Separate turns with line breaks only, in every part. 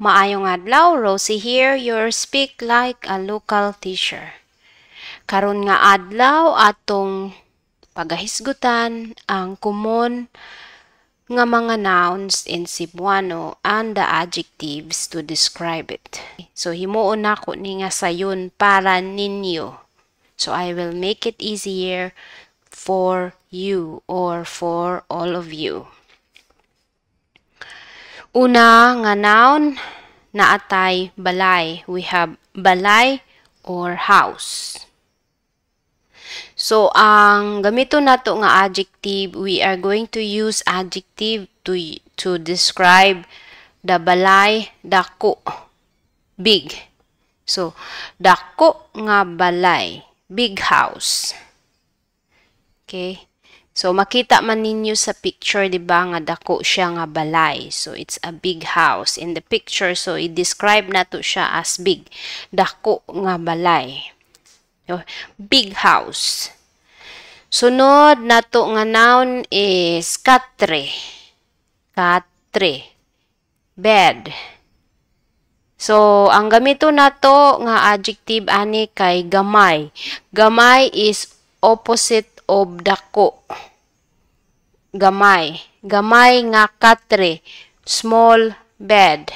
Maayong adlaw, Rosie here, your Speak Like a Local teacher. Karon nga adlaw, atong pagahisgutan ang common nga mga nouns in Cebuano and the adjectives to describe it. So himuon nako ni nga sayon para ninyo. So I will make it easier for you or for all of you. Una nga noun, naa tay balay. We have balay or house. So, ang gamiton nato nga adjective, we are going to use adjective to describe the balay, dako, big. So, dako nga balay, big house. Okay? So, makita man ninyo sa picture, di ba, nga dako siya nga balay. So, it's a big house in the picture. So, i-describe nato siya as big. Dako nga balay. Big house. Sunod nato nga noun is katre. Katre. Bed. So, ang gamito nato nga adjective ani kay gamay. Gamay is opposite of dako. Gamay. Gamay nga katre. Small bed.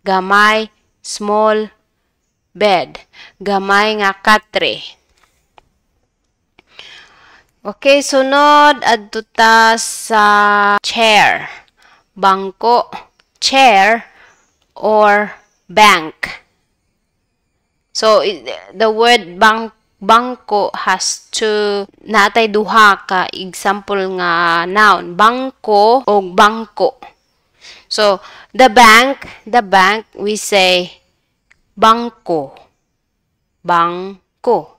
Gamay, small bed. Gamay nga katre. Okay, sunod adto ta sa chair. Bangko, chair or bank. So the word bank, bangko has two, naa tay duha ka example nga noun, bangko o bangko. So the bank, we say bangko. Bangko.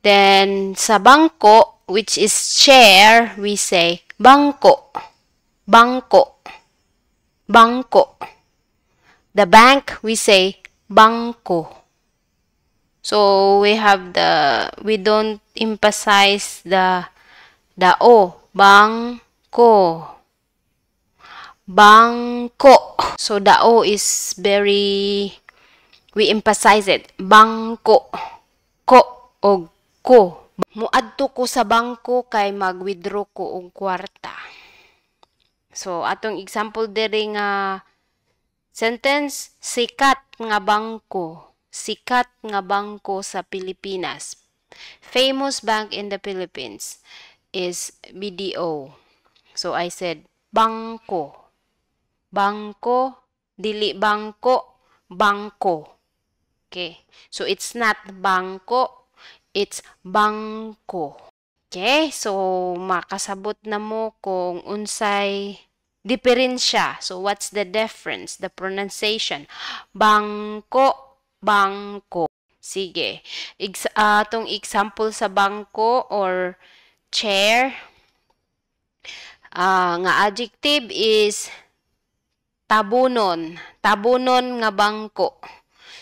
Then sa bangko, which is chair, we say bangko. Bangko. Bangko. The bank, we say bangko. So we don't emphasize the O. Bangko. Bangko. So the O is very, we emphasize it. Bangko. Ko o ko. Muadto ko sa bangko kay mag-withdraw ko og kwarta. So atong example diri nga sentence, sikat nga bangko. Sikat nga bangko sa Pilipinas. Famous bank in the Philippines is BDO. So I said bangko. Bangko, dili bangko, bangko. Okay. So it's not bangko, it's bangko. Okay? So makasabot na mo kung unsay diferensya. So what's the difference? The pronunciation. Bangko, bangko. Sige. Atong example sa bangko or chair nga adjective is tabunon. Tabunon nga bangko.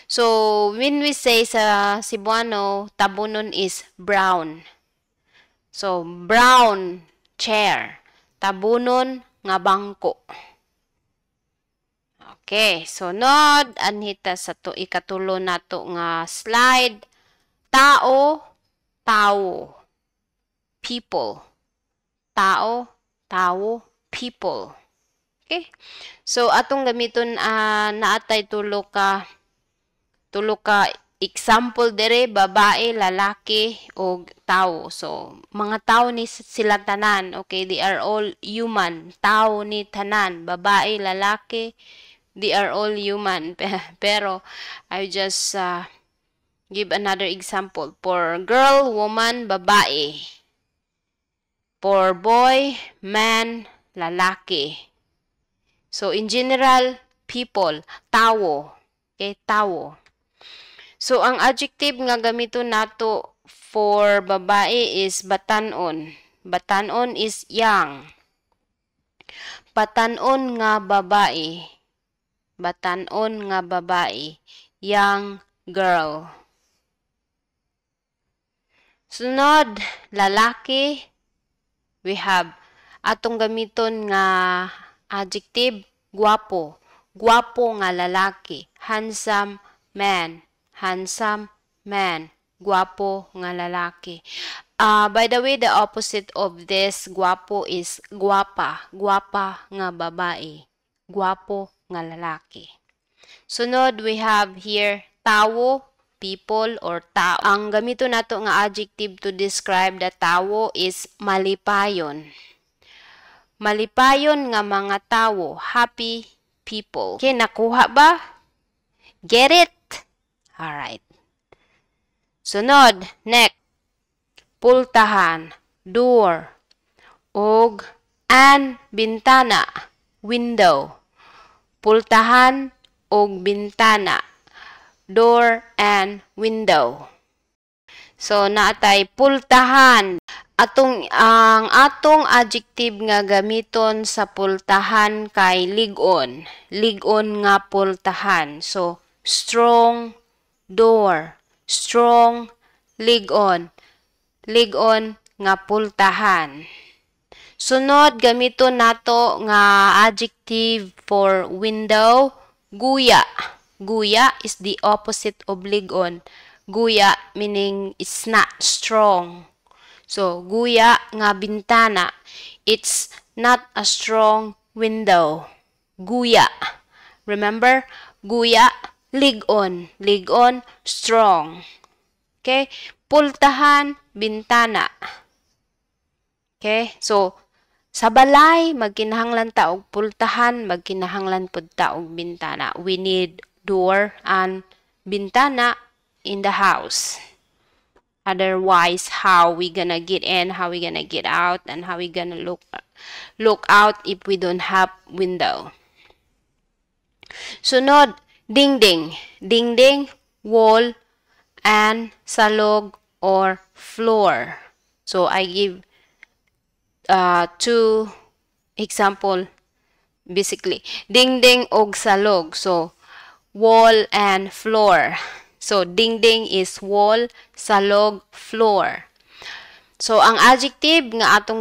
So, when we say sa Cebuano, tabunon is brown. So, brown chair. Tabunon nga bangko. Okay, sunod, anhi ta sa to ikatulo nato nga slide. Tao, tawo. People. Tao, tawo, people. Okay? So atong gamiton, naa tay tulo ka example dere, babae, lalaki og tawo. So mga tawo ni sila tanan, okay? They are all human. Tawo ni tanan, babae, lalaki, they are all human. Pero I just give another example. For girl, woman, babae. For boy, man, lalaki. So in general, people, tawo. Okay, tawo. So ang adjective nga gamiton nato for babae is batanon. Batanon is young. Batanon nga babae. Batanon nga babae. Young girl. Sunod, lalaki. We have atong gamiton nga adjective, guwapo. Gwapo nga lalaki. Handsome man. Handsome man. Gwapo nga lalaki. By the way, the opposite of this gwapo is gwapa. Gwapa nga babae. Gwapo nga lalaki. Sunod, we have here tawo, people or tao. Ang gamito nato nga adjective to describe the tawo is malipayon. Malipayon nga mga tawo, happy people. Okay, nakuha ba? Get it? Alright. Sunod, next. Pultahan, door, og an bintana, window. Pultahan og bintana, door and window. So naatay pultahan. Atong ang atong adjective nga gamiton sa pultahan kay lig-on. Lig-on nga pultahan. So strong door, strong lig-on. Lig-on nga pultahan. Sunod, gamiton nato nga adjective for window, guya. Guya is the opposite of lig-on. Guya meaning it's not strong. So, guya nga bintana, it's not a strong window. Guya. Remember? Guya, lig-on. Lig-on, strong. Okay? Pultahan, bintana. Okay? So, sa balay, magkinahanglan ta og pultahan, magkinahanglan pud ta og bintana. We need door and bintana in the house. Otherwise, how we gonna get in, how we gonna get out, and how we gonna look out if we don't have window? Sunod, dingding. Dingding, wall, and salog or floor. So I give two example basically. Dingding og salog. So wall and floor. So dingding is wall, salog, floor. So ang adjective nga atong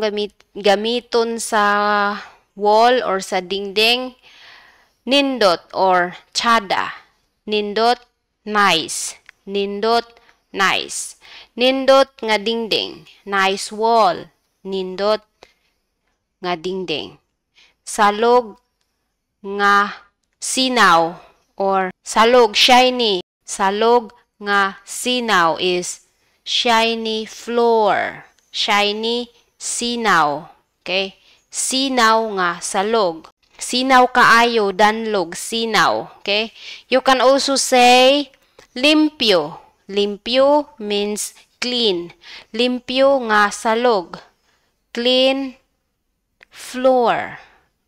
gamiton sa wall or sa dingding, nindot or tsada. Nindot, nice. Nindot, nice. Nindot nga dingding, nice wall. Nindot nga dingding. Salog nga sinaw or salog shiny. Salog nga sinaw is shiny floor. Shiny sinaw. Okay? Sinaw nga salog. Sinaw kaayo, danlog, sinaw. Okay? You can also say limpyo. Limpyo means clean. Limpyo nga salog. Clean floor.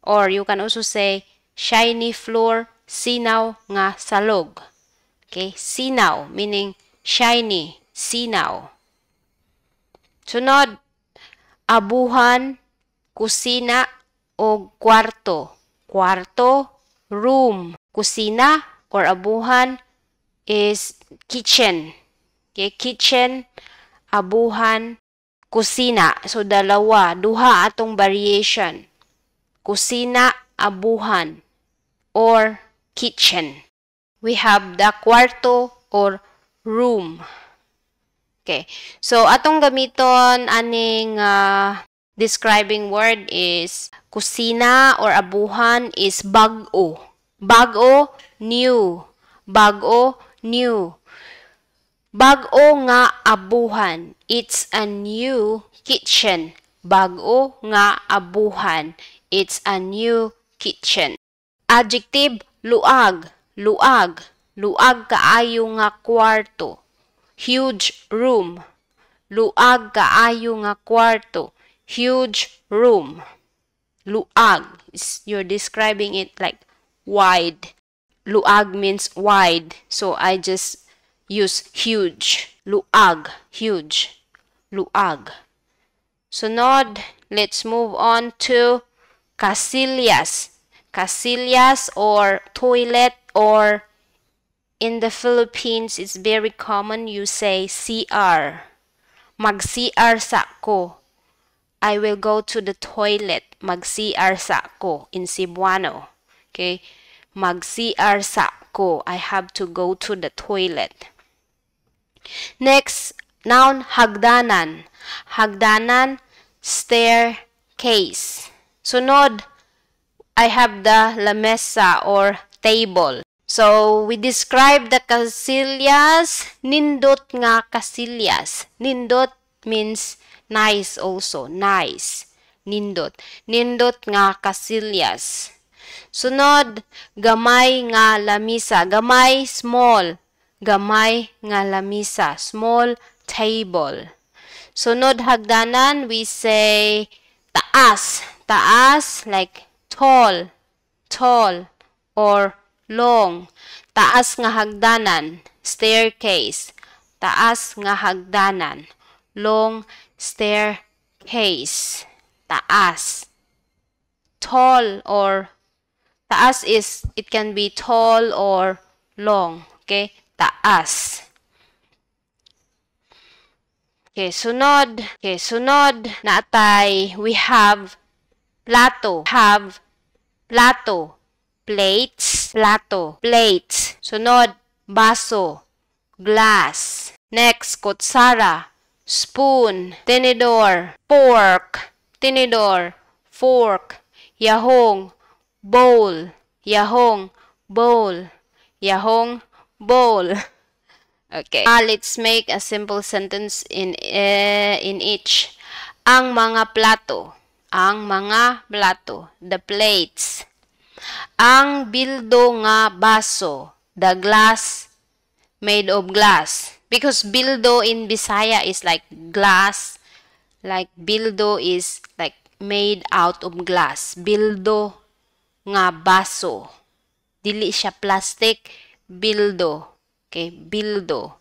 Or you can also say shiny floor, sinaw nga salog. Okay? Sinaw meaning shiny, sinaw. Sunod, abuhan, kusina, o kwarto. Kwarto, room. Kusina or abuhan is kitchen. Okay, kitchen, abuhan, kusina. So dalawa, duha atong variation. Kusina, abuhan, or kitchen. We have the kwarto or room. Okay. So atong gamiton aning describing word is kusina or abuhan is bag-o. Bag-o, new. Bag-o, new. Bag-o nga abuhan. It's a new kitchen. Bag-o nga abuhan. It's a new kitchen. Adjective, luag. Luag. Luag kaayo nga kwarto. Huge room. Luag kaayo nga kwarto. Huge room. Luag. You're describing it like wide. Luag means wide. So I just use huge. Luag. Huge. Luag. Sunod, let's move on to kasilyas. Kasilyas or toilet, or in the Philippines, it's very common you say CR. Mag-CR sa ko. I will go to the toilet. Mag-CR sa ko in Cebuano. Okay? Mag-CR sa ko. I have to go to the toilet. Next, noun, hagdanan. Hagdanan, staircase. Sunod, I have the lamesa or table. So, we describe the kasilyas, nindot nga kasilyas. Nindot means nice also, nice. Nindot. Nindot nga kasilyas. Sunod, gamay nga lamisa. Gamay, small. Gamay nga lamisa. Small table. Sunod hagdanan, we say taas. Taas, like tall, tall, or long. Taas nga hagdanan, staircase. Taas nga hagdanan, long staircase. Taas. Tall or taas is, it can be tall or long. Okay? Taas. Okay, sunod. Okay, sunod natay we have plato. Have plato. Plates. Plato. Plates. Sunod, baso. Glass. Next, kutsara. Spoon. Tinidor. Fork. Tinidor. Fork. Yahong. Bowl. Yahong. Bowl. Yahong. Bowl. Okay. Let's make a simple sentence in each. Ang mga plato. Ang mga plato. The plates. Ang bildo nga baso. The glass made of glass. Because bildo in Bisaya is like glass. Like bildo is like made out of glass. Bildo nga baso. Dili siya plastic. Bildo. Okay, bildo.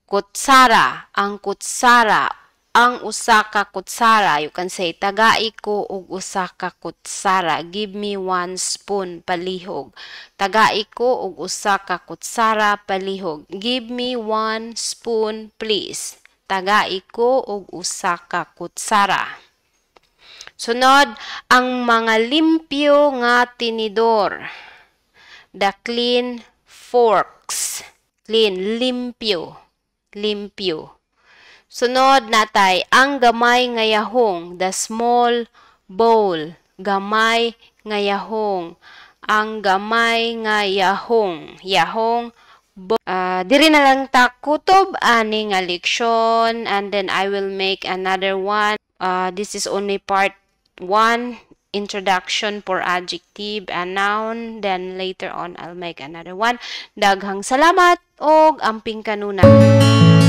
Kutsara, ang kutsara, ang usa ka kutsara. You can say, "Tagai ko og usa ka kutsara." Give me one spoon, palihog. Tagai ko og usa ka kutsara, palihog. Give me one spoon, please. Tagai ko og usa ka kutsara. Sunod, ang mga limpyo nga tinidor. The clean forks. Clean, limpyo. Limpyo. Sunod natay, ang gamay nga yahong, the small bowl. Gamay nga yahong. Ang gamay nga yahong. Yahong. Diri na lang ta kutob ani nga leksyon and then I will make another one. This is only part 1, introduction for adjective and noun. Then later on, I'll make another one. Daghang salamat og amping kanunay.